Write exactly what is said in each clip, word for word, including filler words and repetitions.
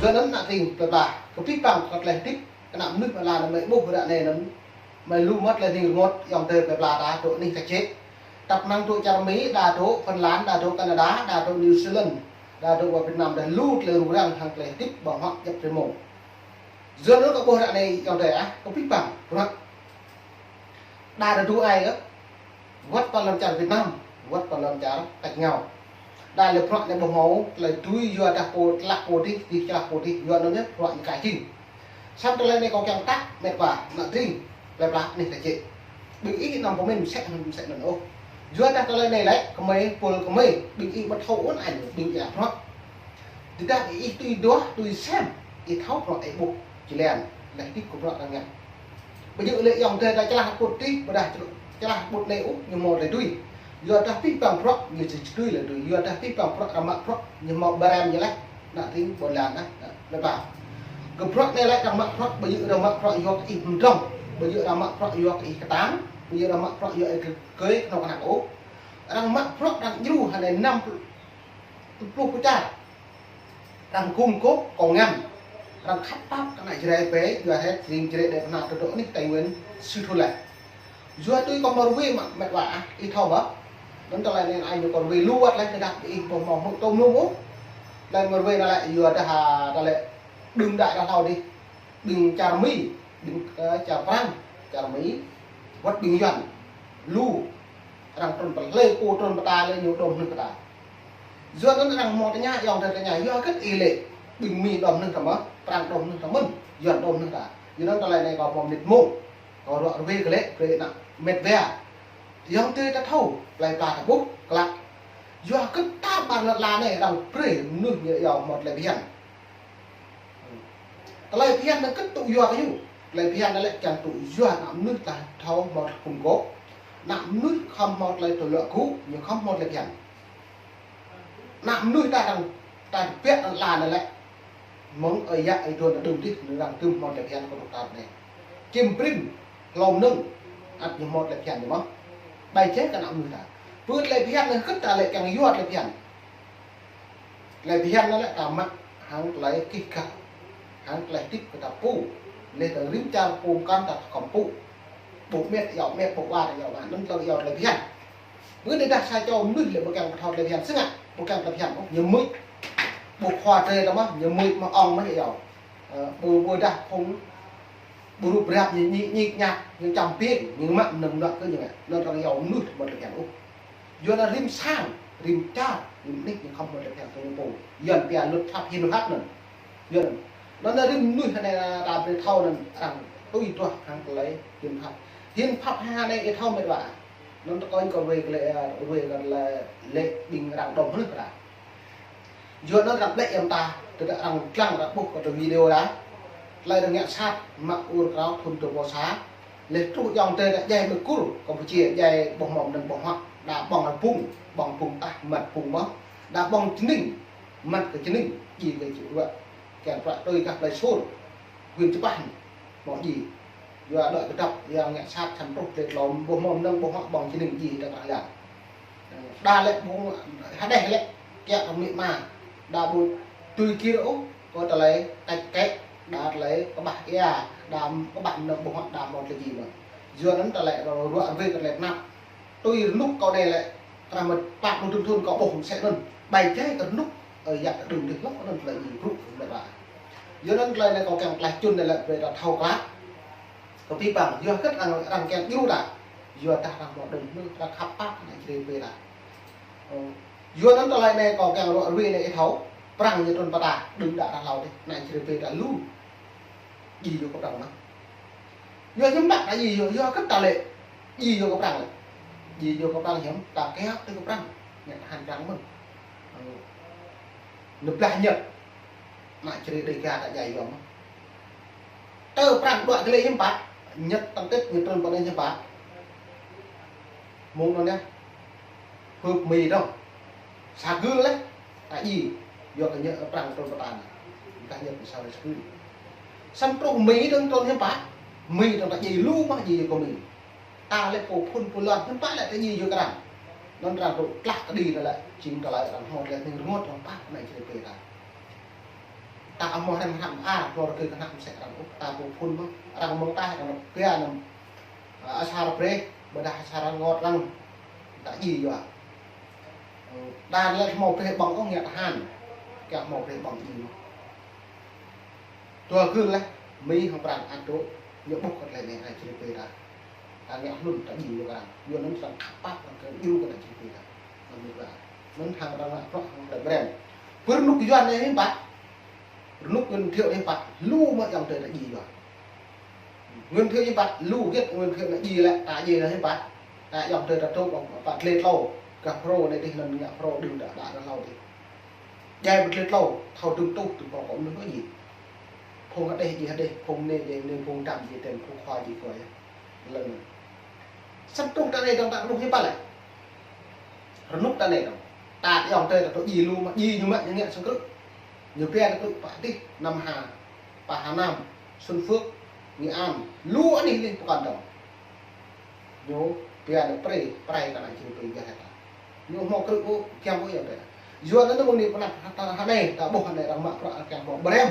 Yua anŭn ană tring plơi pla, kơ pih păng kơ tơlơi hơdip, kơ ană mơnuih ƀơi lŏn anai mơ̆ ƀuh ră anai anŭn, mơ̆ lu mơ̆t tơlơi hning rơngot, ayŏng adơi plơi pla ta dŏ anih ta čĕ. Tăp năng dŏ čar Mi, đa dŏ Phần Lan, đa dŏ Canada, đa dŏ New Zealand, đa dŏ ƀơi Việt Nam, đa lu tơlơi rŭng răng hăng tơlơi hơdip ƀơ̆ng huă djăp rơmông. Yua anŭn kâo ƀuh ră anai ayŏng adơi ah, kơ pih păng, bruă. Đa đa dŏ ai ơ, wơ̆t pơ lŏn čar Việt Nam, wơ̆t pơ lŏn čar tač rơngiao. Đa lĕ bruă anai ƀu hmâo tơlơi tui yua dah pô tơlăk pô dih, dih tơlăk pô dih, yua anŭn yơh bruă ñu ka jing. Samơ̆ tơlơi anai kâo kiăng tăk, mĕt wa, ană tring, plơi pla anih ta čĕ. Ƀing ih anăm pơmĭn mơsĕ anŭn mơsĕ anŭn ôh. Yua dah tơlơi anai lĕ, kơmơi, pôl kơmơi, ƀing ih ƀu thâo ôn ai, ƀing ih ăt bruă. Tơdah ih tui duah, tui sem, ih thâo bruă ih ƀuh, jơlan, leh dih kơ bruă arăng ngă. Ƀu djơ̆ lĕ ayŏng adơi ta čơlah put dih, ƀôdah čơlah put anai ôh, ñu hmâo tơlơi tui. Yua dah pih păng bruă, ñu či tui tơlơi tui. Yua dah pih păng bruă, arăng mă bruă, ñu hmâo ƀơi rem ñu leh. Ană tring ƀôn lan ah, ană plơi pla. Kơ bruă anai lĕ arăng mă bruă, ƀu djơ̆ arăng mă bruă yua kơ ih mdrŏng. Ƀu djơ̆ arăng mă bruă yua kơ ih kơtang. Ƀu djơ̆ arăng mă bruă yua ih kơ kơi kơnuk kơna ôh. Arăng mă bruă arăng djru hơnai năm pluh pluh pơčah. Arăng gum gôp kông ngăn. Arăng khăp pap kơ ană Jrai pơ, yua hĕ tring Jrai đe pơnah tơdŏ anih Tây Nguyên sư thun leh. Yua tui kâo mơ̆ rơwe mă mĕt wa ah, ih thâo mơ̆. Anŭn tơlơi anai ai ñu kâo rơwe lu wơ̆t leh tơdah ih ƀu hmâo hmư̆ tôm lu ôh. Tơlơi mơ̆ rơwe anŭn lĕ yua dah ha, tơlơi đưm đă dah hlâo dih. Ƀing čar Mi, ƀing, ơ, čar Prăng, čar Mi, wơ̆t ƀing Yuan, lu, arăng trŭn pơhlơi pô trŭn pơta lĕ ñu dŏm hnưh pơta. Yua anŭn arăng hmâo tơña, ayŏng adơi tơña, yua hơget ih lĕ, ƀing Mi dŏm hnưh ta mơ̆n, Prăng dŏm hnưh ta mơ̆n, Yuan dŏm hnưh ta. Yua anŭn tơlơi anai kâo hmâo mĭt mông, kâo ruă rơwe kơ lĕ, brơi ană mĕt wa. Ayŏng adơi ta thâo, plơi pla ta ƀuh, klă. Yua hơget ta ƀar lŏn ala anai, arăng brơi mơnuih ñu yua hmâo tơlơi phiăn. Tơlơi phiăn anŭn kơ tŭ yua kơ ñu. Tơlơi phiăn anŭn lĕ kiăng tŭ yua ană mơnuih ta thâo hmâo tơlơi gum gôp. Ană mơnuih khŏm hmâo tơlơi tơlŏk gŭ, ñu khŏm hmâo tơlơi phiăn. Ană mơnuih ta arăng, ta tơbiă anŭn lă anŭn lĕ. Mơ̆ng ơi yă ơi adon ta đưm dih, anŭn arăng tŭm hmâo tơlơi phiăn kơ rŭk ta anai. Čim prin, hlâo mơnơ̆ng, ăt ñu hmâo tơlơi phiăn ñu mơ̆n. Ƀai jĕ kơ ană mơnuih ta. Pơ tơlơi phiăn anŭn hơget ta lĕ kiăng yua tơlơi phiăn. Tơlơi phiăn anŭn lĕ ta mă hăng tơlơi kih gah, hăng tơlơi hơdip kơ ta pô. Leh ta rĭm čar pô mơkăn ta khŏm pô. Ƀu mĕt yua mĕt, ƀu wa yua wa, anŭn tơlơi yua tơlơi phiăn. Bơ anai dah sa čô mơnuih lĕ ƀu kiăng pơthâo tơlơi phiăn, sĭt ngă, ƀu kiăng tơlơi phiăn ôh, ñu mưč. Ƀu khua drơi ta mơ̆n, ñu mưč mă ong mơ̆n yua. Ơ, ƀu, ƀu dah phung ƀu rup rap ñu ñik ñik ñak, ñu čăm piêng, ñu mă mơnơ̆ng mơnuă kơ ñu ngă. Anŭn arăng yua mơnuih ƀu tơlơi phiăn ôh. Yua anŭn rĭm sang, rĭm čar, rĭm anih ñu khŏm hmâo tơlơi phiăn kơ ñu pô. Yuan pia luật pháp hiến pháp anŭn. Yua anŭn. Anŭn rĭm mơnuih anai ta brơi thâo anŭn arăng tui duah hăng tơlơi hiến pháp. Hiến pháp ha anai ih thâo mĕt wa. Anŭn tơkơi kâo rơwe kơ lĕ, rơwe kơ lĕ, lĕ ƀing arăng dŏm hnưh ta. Yua anŭn arăng ƀlĕ yăm ta, tơdah arăng lăng arăng ƀuh kơ tơlơi video đa. Tơlơi arăng ngă sat, mă ur krao thun dua pluh sa. Leh truh ayŏng adơi ta djai mơ̆ng Kur, Campuchia, djai ƀơ̆ng mơ̆ng anŭn ƀơ̆ng huă, đa ƀơ̆ng bung, ƀơ̆ng bung tah, măt bung mơ̆n. Đa ƀơ̆ng čơning, măt kơ čơning, djai kơ čơwă. Kiăng prăk tui gah plơi Sur, huyện Chư Păh, mơ̆ djai. Yua đuaĭ kơdŏp, yua ngă sat săm truh tơlơi tlŏm, ƀơ̆ng mơ̆ng anŭn ƀơ̆ng huă ƀơ̆ng čơning djai ta krah lăng. Đa lĕ ƀơ̆ng hơđeh lĕ, kiăng kơ mĭ ma. Đa ƀu tui kir ôh, kơ tơlơi kăč kĕ, đa tơlơi kơƀah ia, đa kơƀah anŭn ƀơ̆ng huă đa hmâo tơlơi djai mơ̆n. Yua anŭn tơlơi ruă rơwe kơ tơlơi tơnap. Tui rơnŭk kâo anai lĕ, krah mơ̆t pă pluh thŭn kâo ƀuh mơsĕ anŭn. Ƀai jĕ kơ rơnŭk, ơ, yă kơ đưm dih hlŏk anŭn tơlơi djai brŭ mĕt wa. Yua anŭn tơlơi anai kâo kiăng tlaih čun anai lĕ brơi ta thâo klă. Kơ pih păng, yua hơget arăng, arăng kiăng djru ta. Yua dah arăng mơ̆ đưm hnưh, arăng khăp pap ană Jrai pơ ta. Ơ, yua anŭn tơlơi anai kâo kiăng ruă rơwe anai ih thâo, Prăng ñu trŭn pơ ta, đưm đă ta hlâo dih, ană Jrai pơ ta lu. Djai yua kơ Prăng mơ̆n. Yua hiư̆m pă ta djai yua, yua hơget ta lĕ djai yua kơ Prăng lĕ. Djai yua kơ Prăng hiư̆m ta kiăng tui kơ Prăng. Ngă hăng Prăng mơ̆n. Ơ, nơ̆ blah Nhật. Ană Jrai Đêga ta djai yua mơ̆n. Tơ Prăng đuaĭ kơ lĕ hiư̆m pă, Nhật tăng tết ñu trŭn pơ anai hiư̆m pă. Mơ̆ng anŭn yơh. Hưp Mi dŏng. Sa gưl leh. Ta djai, yua kơ Nhật Prăng trŭn pơ ta anai. Kah Nhật sa leh sa gưl. Săm truh Mi dŏng trŭn hiư̆m pă. Mi dŏng ta djai lu mơ̆n djai yua kơ Mi. Ta lĕ pô phŭn pô lŏn hiư̆m pă lĕ ta djai yua kơ arăng. Anŭn arăng tŭ tlah kơđi anŭn lĕ, jing tơlơi arăng hmâo tơlơi hning rơngot arăng pap ană Jrai pơ ta. Ta ƀu hmâo hrăm hrăm a, hmâo rơgơi kơnăl mơsĕ arăng ôh, ta ƀu phun mơ̆n. Arăng mơ̆ng ta, arăng pia anăm, a, asar brơi, ƀôdah asar ngot arăng. Ta djai yua. Ơ, đa lĕ hmâo brơi ƀơ̆ng ôh ngă tơhan. Kiăng hmâo brơi ƀơ̆ng djai mơ̆n. Dua gưl laih, Mi hăng Prăng ăt dŏ, ñu ƀuh kơ tơlơi anai arăng čih brơi ta. Ta ngă hlŭn ta djai ñu kơ arăng. Yua anŭn arăng khăp pap arăng kơ djru kơ ană čih brơi ta. Anŭn mĭt wa. Anŭn hăng arăng ngă bruă hăng tơlơi brem. Pơ rơnŭk Yuan anai hiư̆m pă. Rơnŭk Nguyễn Thiệu anai hiư̆m pă. Lu mơ̆ ayŏng adơi ta djai yua. Nguyễn Thiệu hiư̆m pă, lu hơget Nguyễn Thiệu anai djai lĕ, ta djai anai hiư̆m pă. Ta ayŏng adơi ta dŏ ƀơ̆ng pă tơlơi tlâo. Gah Pro anai dih anŭn ngă Pro đưm đă đă hlâo dih. Djai pơ tơlơi tlâo, thâo dơ̆ng tuh, dơ̆ng pơkŏ mơnuih ôh djai. Phung hơđeh djai hơđeh, phung anai djai anai, phung dăm djai dăm, phung khua djai khua yơh. Lăng anŭn. Samơ̆ truh ta anai dơ̆ng ta rơnŭk hiư̆m pă lĕ. Rơnŭk ta anai dơ̆ng. Ta ayŏng adơi ta dŏ djai lu mă, djai ñu mă ñu ngă sang krư̆. Ñu pia ta krư̆ pă dih, Nam Hà, pă Hà Nam, Xuân Phước, Nghệ An, lu anih lih pơkŏn dơ̆ng. Ñu pia nao prê, prê kơ ană čih brơi biă hơtai. Ñu hmâo krư̆ ôh, kiăng ôh ayŏng adơi. Yua anŭn mơ̆ng anai pơnăp hơtai, hơtai anai, ta ƀuh anai arăng mă bruă kiăng hmâo brem.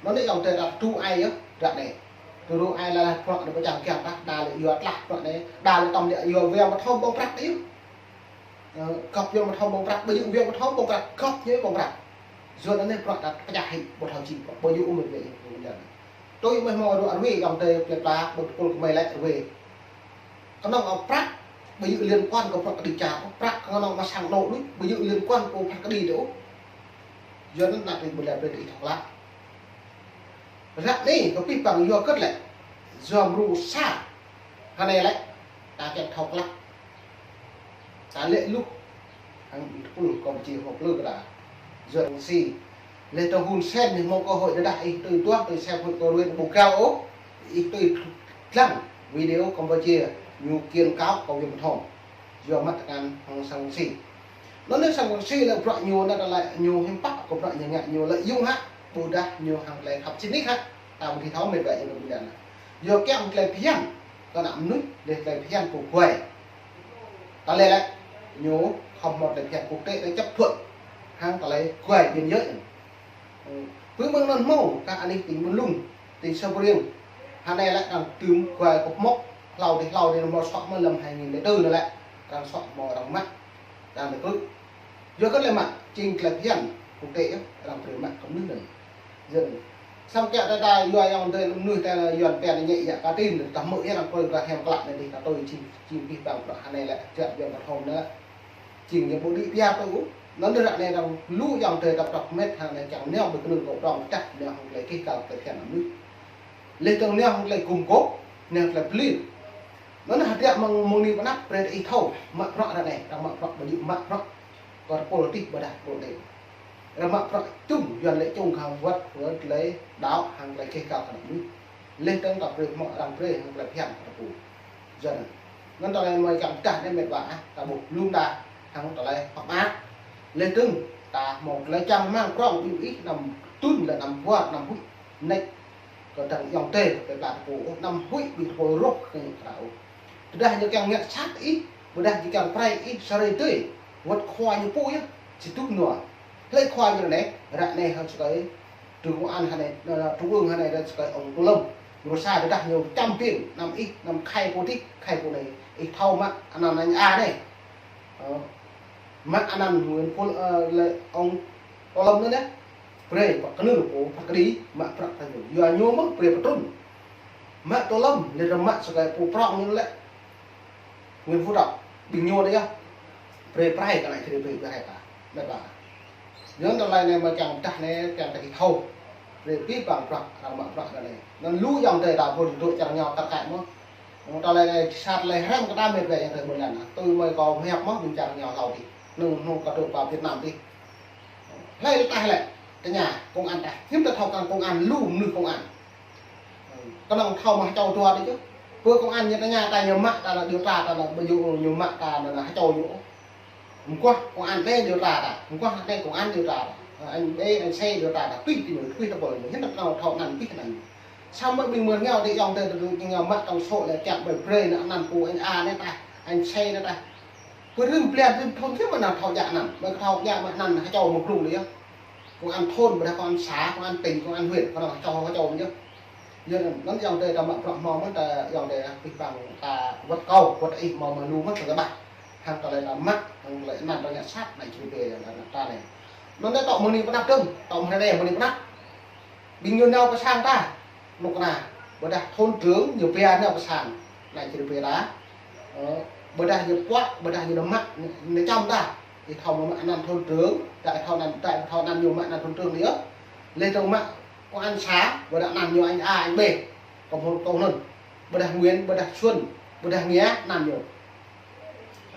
Anŭn anai ayŏng adơi ta tŭ ai yơh, ră anai. Tŭ ai laih laih bruă anai pơčang kiăng ta, đa lĕ yua tơlah bruă anai, đa lĕ tơm lĕ yua wai mơthâo ƀơ̆ng prăk yơh. Ơ, gŏp yua mơthâo ƀơ̆ng prăk, ƀu djơ̆ wai mơthâo ƀơ̆ng prăk, gŏp ñu ƀơ̆ng prăk. Yua anŭn anai bruă ta pơčah hĭ, ƀu thâo čih, ƀu djơ̆ ôh mĭt wa ih pô mơ̆n. Tui mơ̆ hmâo ră ruai ayŏng adơi plơi pla, ƀu tơpul kơmơi lĕ ruai. Kơnơ̆ng ôh prăk, ƀu djơ̆ liên quan kơ bruă kơđi čar, prăk kơnơ̆ng mă sang anŏ đôč, ƀu djơ̆ liên quan kơ phat kơđi dih ôh. Yua anŭn ană tring ƀu lĕ brơi ta ih thâo klă. Ră anai kơ pih păng yua hơget lĕ, yua mrô sa. Hơnai lĕ, ta kiăng thâo klă. Ta lĕ luh. Hăng ƀing tơpul Campuchia hmâo plư kơ ta. Yua anŭn si. Lĕ tơ Hun Sen ñu hmâo cơ hội tơdah ih tui tuah, tui xem, tui kơ ruai, ƀu gao ôh. Ih tui lăng video Campuchia ñu kiện cáo kơ Yuan Thom. Yua mă tơkan hăng sang si. Anŭn anai sang si lĕ bruă ñu anŭn lĕ ñu hiư̆m pă kơ bruă ñu ngă ñu lợi dụng hă, ƀôdah ñu hăng tơlơi khăp sĭt nik hă, ta ƀu thâo mĭt wa ih pô mơ̆n. Yua kiăng tơlơi phiăn kơ ană mơnuih, lĕ tơlơi phiăn pô guai. Tơlơi lĕ ñu khŏm hmâo tơlơi phiăn quốc tế lĕ chấp thuận hăng tơlơi guai biên giới. Pơ mơ̆ng anŭn hmâo, kơ anih tỉnh Mường Lung, tỉnh Sa Bring. Hơnai lĕ arăng tơm guai kơ mŏk, hlâo dih hlâo dih hmâo sŏk mơ̆ lăm hai nghìn lẻ tư anŭn lĕ, arăng sŏk hmâo arăng mă, arăng tơkrư̆. Yua kơ lĕ mă, jing tơlơi phiăn, quốc tế yơh, arăng brơi mă kơ mơnuih anŭn. Yơh. Samơ̆ kiăng ta ta yua ayŏng adơi mơnuih ta Yuan pia anai ñĕ yă kơ tin, ta hmư̆ yơh arăng brơi ta hiam klă anai dih, ta tui jing, jing pih păng bruă hơnai lĕ, jăk Yuan ta thâo anai lĕ. Jing ñu ƀu đĭ biă tui ôh. Anŭn ră anai arăng lu ayŏng adơi ta prăk met hăng anai kiăng nao ƀơi kơnung kơ prong pơčah nao hăng tơlơi kih kal tơlơi phiăn anŭn. Lĕ tơ̆ng nao hăng tơlơi gum gôp, nao tơlơi pơlir. Anŭn hơdră mơ̆ng mơ̆ng anai pơnăp brơi ta ih thâo, mă bruă ră anai, arăng mă bruă ƀu djơ̆ mă bruă kơ tơpul adih ƀôdah tơpul adih. Arăng mă bruă čung, Yuan lĕ čung hăng wơ̆t, wơ̆t tơlơi đaŏ hăng tơlơi kih kal kơ ană mơnuih. Lĕ tơ̆ng ta brơi hmâo arăng brơi hăng tơlơi phiăn kơ tơpul. Yua anŭn. Anŭn tơlơi mơi kiăng pơdah anai met wa ah, ta ƀuh lŏm đa hăng tơlơi hơ̆k mơak. Lĕ tơ̆ng ta hmâo tơlơi čang rơmang prong ƀing ih anăm tŭn lĕ anăm war anăm huĭ. Nĕč kơ dăng ayŏng adơi kơ plơi pla ta pô ôh, anăm huĭ ƀing ta pô rŏh kơ ñu kra ôh. Tơdah ñu kiăng ngă sat ih, ƀôdah ñu kiăng prai ih sa hrơi tơi, wơ̆t khua ñu pô yơh, či tuh nua. Hlơi khua ñu anai, ră anai hăng sơkai Trung ương hơnai, ơ, Trung ương hơnai ră sơkai ông Tô Lâm. Mrô sa tơdah ñu čăm pin, anăm ih, anăm khai pô dih, khai pô anai. Ih thâo mă anăn anh A anai. Ơ, mă anăn Nguyễn Phú, ơ, lĕ ông Tô Lâm anŭn yơh. Brơi pă kơnưl pô phat kơđi, mă prăk pă ñu. Yua ñu mơ̆n brơi pơtrŭn. Mă Tô Lâm, lĕ ră mă sơkai pô prong ñu lĕ. Nguyễn Phú Trọng, ƀing ñu anai yơh. Brơi prai kơ anai, brơi prai kơ anai ta. Met wa. Yua anŭn tơlơi anai mơi kiăng pơdah anai, kiăng ta ih thâo. Brơi pih păng bruă, arăng mă bruă anai. Anŭn lu ayŏng adơi ta ƀu dŏ čar ñu tơkai mơ̆n. Anŭn tơlơi anai sat tơlơi hrăm kơ ta met wa ayŏng adơi ƀôn lan. Tui mơi kâo mơhiăp mơ̆n ƀing čar ñu hlâo dih. Anŭn anŭn kơ dŏ pơ Việt Nam dih. Hlơi lĕ tah lĕ, tơña, công an tah. Hiư̆m ta thâo kơ công an, lu mơnuih công an. Kơnơ̆ng thâo mă hơčâo dua dih čư̆. Pơ công an ñu tơña ta ñu mă ta anŭn điều tra ta anŭn ƀu djơ̆ ñu mă ta anŭn hơčâo ñu. Mơguah công an B điều tra ta, mơguah anai công an điều tra ta. Anh B, anh C điều tra ta, tui ti ñu, tui ta pô ñu. Hiư̆m ta thâo thâo anăn tui anăn. Samơ̆ ƀing mơ̆ng ñu dih ayŏng adơi ta dŏ ñu mă tŏng sô̆ lĕ kiăng brơi brơi anăn pô anh A anai tah, anh C anai tah. Pơrơ̆m plian rơ̆m thun hiư̆m mơ̆ anăn thâo djă anăn. Mơ̆ thâo djă mă anăn hơčâo mơ̆ krung dih yơh. công an thôn, ƀôdah công an xã, công an tỉnh, công an huyện, kơnơ̆ng čô čô yơh. Yua anŭn, anŭn ayŏng adơi ta mă bruă hmâo mơ̆n, ta ayŏng adơi pih păng ta wơ̆t kâo, wơ̆t ih hmâo mơ̆ lu mơ̆n ta ƀah. Hăng tơlơi ta mă, hăng tơlơi anăn ta ngă sat, anai čih rơbê ayŏng adơi ta anai. Anŭn anai tŏ mơ̆ng anai pơ anăp dơ̆ng, tŏ mơ̆ng anai mơ̆ng anai pơ anăp. Ƀing ñu nao pơ sang ta, anŭk kơna, ƀôdah thôn trưởng ñu pia nao pơ sang, anai čih rơbê ta. Ơ, ƀôdah ñu puă, ƀôdah ñu nao mă, ñu čăm ta. Ih thâo mă anăn thôn trưởng, ta ih thâo anăn, ta ih thâo anăn ñu mă anăn thôn trưởng yơh. Leh dơ̆ng mă công an xã, ƀôdah anăn ñu anh A, anh B. Kâo hmâo tŏ anŭn. Ƀôdah Nguyễn, ƀôdah Xuân, ƀôdah Nghĩa, anăn ñu.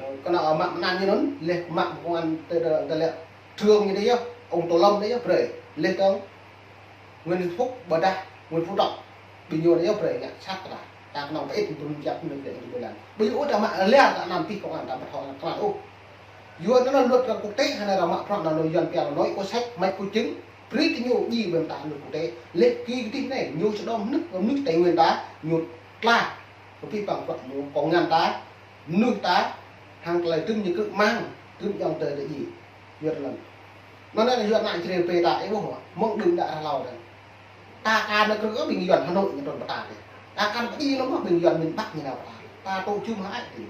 Ơ, kơnơ̆ng mă anăn ñu anŭn, leh mă công an tơ, tơ, tơ lĕ trưởng ñu dih yơh, ông Tô Lâm dih yơh, brơi. Leh dơ̆ng Nguyễn Phúc, ƀôdah Nguyễn Phú Trọng. Ƀing ñu dih yơh brơi ngă sat kơ ta. Ta kơnơ̆ng pơit ƀing jăk mơ̆ng leh ƀing ƀơi lăn. Ƀing ih ƀu ta mă leh kơ anăn pih công an ta ƀu thâo anăn kơnăl ôh. Yua anŭn luật kơ quốc tế hơnai arăng mă prŏng anăn lu Yuan pia anăn nói có sách mách có chứng. Brơi tơ ñu djai ƀơi mơta luật quốc tế. Leh kơ kơdih anai, ñu sơđom mơnuih, mơnuih Tây Nguyên ta, ñu tla. Kơ pih păng bruă ñu, kông ngăn ta, mơnuih ta, hăng tơlơi tŭm ñu krư̆ mang, tŭm ayŏng adơi ta djai. Yua anŭn. Anŭn anai yua anai čih rơbê ta, ih ƀuh, mơ̆ng đưm đă hlâo dơ̆ng. Ta kar nao krư̆ ƀing Yuan Hà Nội ñu trŭn pơ ta dih. Ta kar pơ djai anŭn mơ̆ ƀing Yuan miền Bắc ñu nao pơ ta. Ta tŭ jum hơăi dih.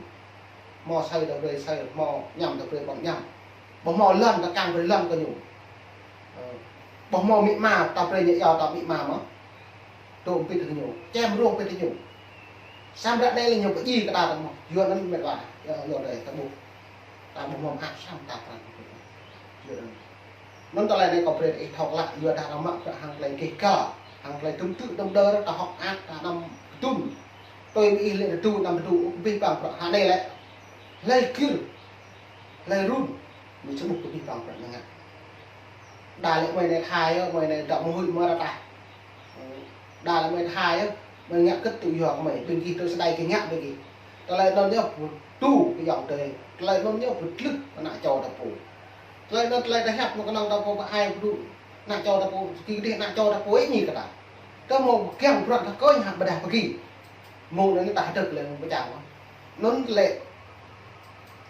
Hmâo asơi ta brơi asơi, hmâo añăm ta brơi ƀơ̆ng añăm. Ƀu hmâo lŏn ta kiăng brơi lŏn kơ ñu. Ơ, ƀu hmâo amĭ ama ta brơi ñu iâu ta amĭ ama mơ̆n. Tŭ pĭt kơ ñu, čem rŏh pĭt kơ ñu. Samơ̆ ră anai lĕ ñu pơdjai kơ ta tơ̆ng mơ̆n. Yua anŭn mĕt wa, yua, yua anai ta ƀuh. Ta ƀu hmâo mơak samơ̆ ta pran. Yua anŭn. Anŭn tơlơi anai kâo brơi ih thâo klă, yua dah arăng mă bruă hăng tơlơi gêh gal, hăng tơlơi tŭm tŭ tŭm đơr, ta hŏk mơak, ta anăm kơdŭn. Tui mơ̆ ih lĕ tơdu, anăm tơdu, ƀu pih păng bruă hơnai lĕ. Hlơi gir, hlơi run, mơ̆ čơƀŭk kơ pih păng bruă anai ngă. Đa lĕ mơi anai tha yơh, mơi anai dŏ mơ̆ huĭ mơ̆ ră tah. Đa lĕ mơi tha yơh, mơi ngă kơ̆t tŭ yua kơ mơi, ƀing gih tơl sơdai gih ngă ƀing gih. Tơlơi anŭn yơh, pơtô kơ ayŏng adơi. Tơlơi anŭn yơh, pơtlưh ană čô ta pô. Tơlơi anŭn tơlơi ta hiăp mơ̆ kơnơ̆ng ta pô pơ ai pơtô ană čô ta pô, kơdih ană čô ta pô ih ñi kơ ta. Ta hmâo kiăng bruă ta kơnh hă ƀôdah pơgi. Mơ̆ng anŭn ta hơdơ̆k lĕ mơ̆ng pơčang. Anŭn lĕ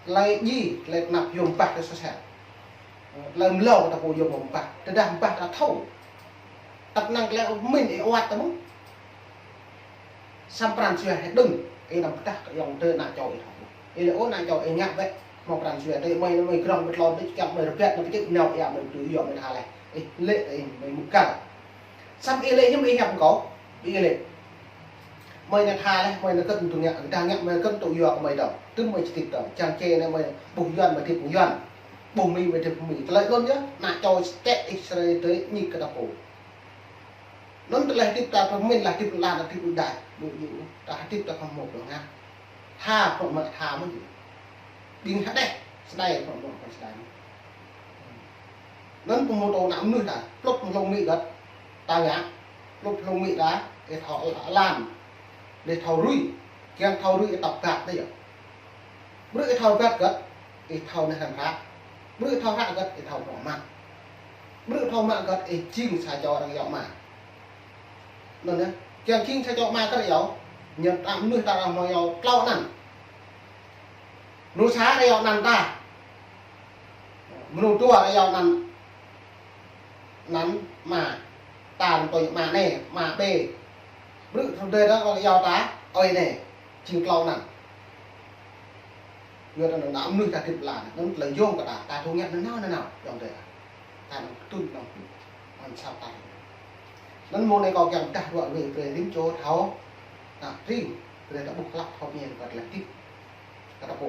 tơlơi djai, tơlơi tơnap yôm pah tơ sosel. Tơlơi mlâo ta pô yôm mơ̆ng pah. Tơdah pah ta thâo. Tăp năng tơlơi mĭn ih wăt ta mơ̆n. Samơ̆ pran jua hĭ đơ̆ng, ih anăm pơdah kơ ayŏng adơi ană čô ih thâo. Ih lĕ ôh ană čô ih ngă wơ̆t, hmâo pran jua tơ mơi, mơi grong pơtlon tơ čơkăm mơi rơbat nao pơčĕk nao ia mơi pơtô yua mơi tha leh. Ih lĕ tơ ih mơi mŭk kal. Samơ̆ ih lĕ hiư̆m ih hiăp kâo, ih lĕ. Mơi anai tha leh, mơi anai kơ̆t tŭ ngă, kơdah ngă mơi kơ̆t tŭ yua kơ mơi dơ̆ng. Tŭ mơi čơtĭt dơ̆ng, čang čê anai mơi ƀuh Yuan mơi hơdip ƀuh Yuan. Ƀuh Mi mơi hơdip ƀuh Mi. Tơlơi anŭn yơh, ană čô čĕ ih sơrơi tơ ñik kơ ta pô. Anŭn tơlơi hơdip ta pơmĭn lah hơdip lăn, hơdip đuaĭ, ƀu djơ̆, ta hơdip ta khŏm hmâo pơngah. Tha, pơmă tha mơ̆n. Ƀing hơđeh, sơdai, pơmă pơsơdai. Anŭn pơhmutu ană mơnuih ta, plŭt mơhlung mĭ gơ̆t, ta ngă, plŭt mơhlung mĭ ta, ih thâo lan, ih thâo rui, kiăng thâo rui ih tŏk gak tơ yơh. Brư̆ ih thâo rơbat gơ̆t, ih thâo neh răng hră. Brư̆ ih thâo hră gơ̆t, ih thâo bruă mă. Brư̆ ih thâo mă gơ̆t, ih jing sa čô arăng iâu ama. Anŭn yơh, kiăng jing sa čô ama kơ arăng iâu, ñu ta mơnuih ta arăng hmâo iâu tlâo anăn. Mơnuih sa arăng iâu anăn ta. Mơnuih dua arăng iâu anăn, anăn ama. Ta anăn tui ama anai, ama B. Brư̆ thâo dơi arăng iâu ta, ơi anai. Jing tlâo anăn. Yua anŭn ană mơnuih ta hơdip lăn, anŭn tơlơi yôm kơ ta, ta thâo ngă nanao nanao, ayŏng adơi. Ta anăm kơdŭn anăm kơdŭn, anăm sao ta. Anŭn mơ̆ng anai kâo kiăng pơdah ruă ruai brơi rĭm čô thâo, ta tring, brơi ta ƀuh klă thâo mơ̆n kơ tơlơi hơdip. Kơ ta pô.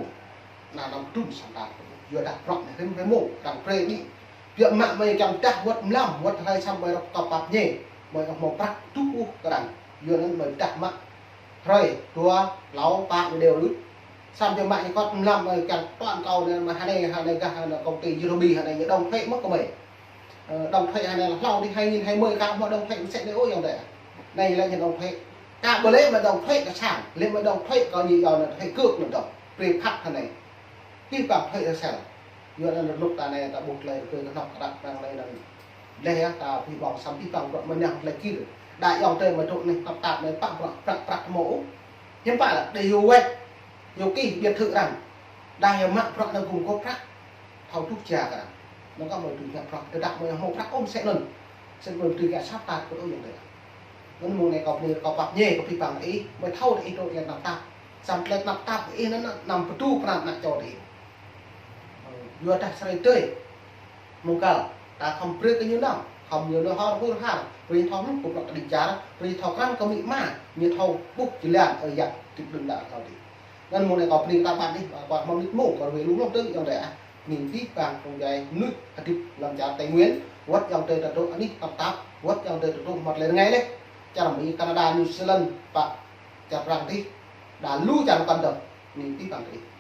Anăm kơdŭn samơ̆ ta, yua dah bruă anai rĭm rĭm mông, arăng brơi đĭ. Biă mă mơi kiăng pơdah wơ̆t mlam, wơ̆t hrơi samơ̆ mơi rŏk tŏp pap ñe, mơi ƀu hmâo prăk tŭ ôh kơ arăng. Yua anŭn mơi pơdah mă hrơi, dua, tlâo, pă, mơi đeo đôč. Samơ̆ biă mă ñu kơ̆t mlam mơi kiăng tuan kâo anai mơi hơnai, hơnai gah, hơnai công ty Yorubi hơnai ñu đóng thuế mơ̆ kơ mơi. Ơ, đóng thuế hơnai hlâo dih hai nghìn hai mươi kơ hmâo đóng thuế mơsĕ anai ôh ayŏng adơi. Anai lĕ ñu đóng thuế. Kơ ƀu lĕ mơi đóng thuế kơ sang, lĕ mơi đóng thuế kơ ñu iâu anai thuế cước anŭn dŏ. Brơi phat hơnai. Pih păng thuế kơ sel. Yua anŭn rơnŭk ta anai ta ƀuh tơlơi rơkơi kơhnŏk kơdăp arăng anai anŭn. Leh yơh ta pih ƀơ̆ng samơ̆ pih păng bruă mơnah tơlơi kir. Đa ayŏng adơi mơi dŏ anai tơnap tap anai pă bruă prăk prăk hmâo ôh. Hiư̆m pă lĕ đe hyu wĕt, hyu kih biệt thự arăng. Đa hyu mă bruă anai gum gôp prăk. Thâo tuh jia kơ arăng. Anŭn kâo mơi tui ngă prăk, tơdah mơi hmâo prăk ôh mơsĕ anŭn. Sĭt mơi tui ngă sat tat kơ ôh yang tơi. Anŭn mơ̆ng anai kâo bơni kâo pap ñe kơ abih bang ih, mơi thâo ih dŏ yang tơnap tap. Samơ̆ tơlơi tơnap tap ih anŭn anăm pơdu pran ană čô ih. Yua dah sơrơi tơi. Mơ̆ng kâo, ta khŏm brơi kơ ñu năm, khŏm ñu nao hor hur har, brơi thâo hluh kơ prăk ta đĭ čar, brơi thâo krăn kơ amĭ ama, ñu thâo ƀuh jơlan ơi yă, tĭp đưm đă kâo tih. Anŭn mơ̆ng anai kâo bơni kơ ta ƀăn ih, kâo hmâo mơnit mơ̆ng, kâo wai lu hluh tơ̆ng yang tơi ah. Bơni abih bang phung djuai mơnuih hơdip lăm čar Tây Nguyên, wơ̆t yang tơi ta dŏ anih tơnap tap, wơ̆t yang tơi ta dŏ mơ̆t lĕ rơngai lĕ. Čar Mi, Canada, New Zealand, pă čar Prang tih, đa lu čar kăn dơ̆ng, bơni abih bang tơi ih.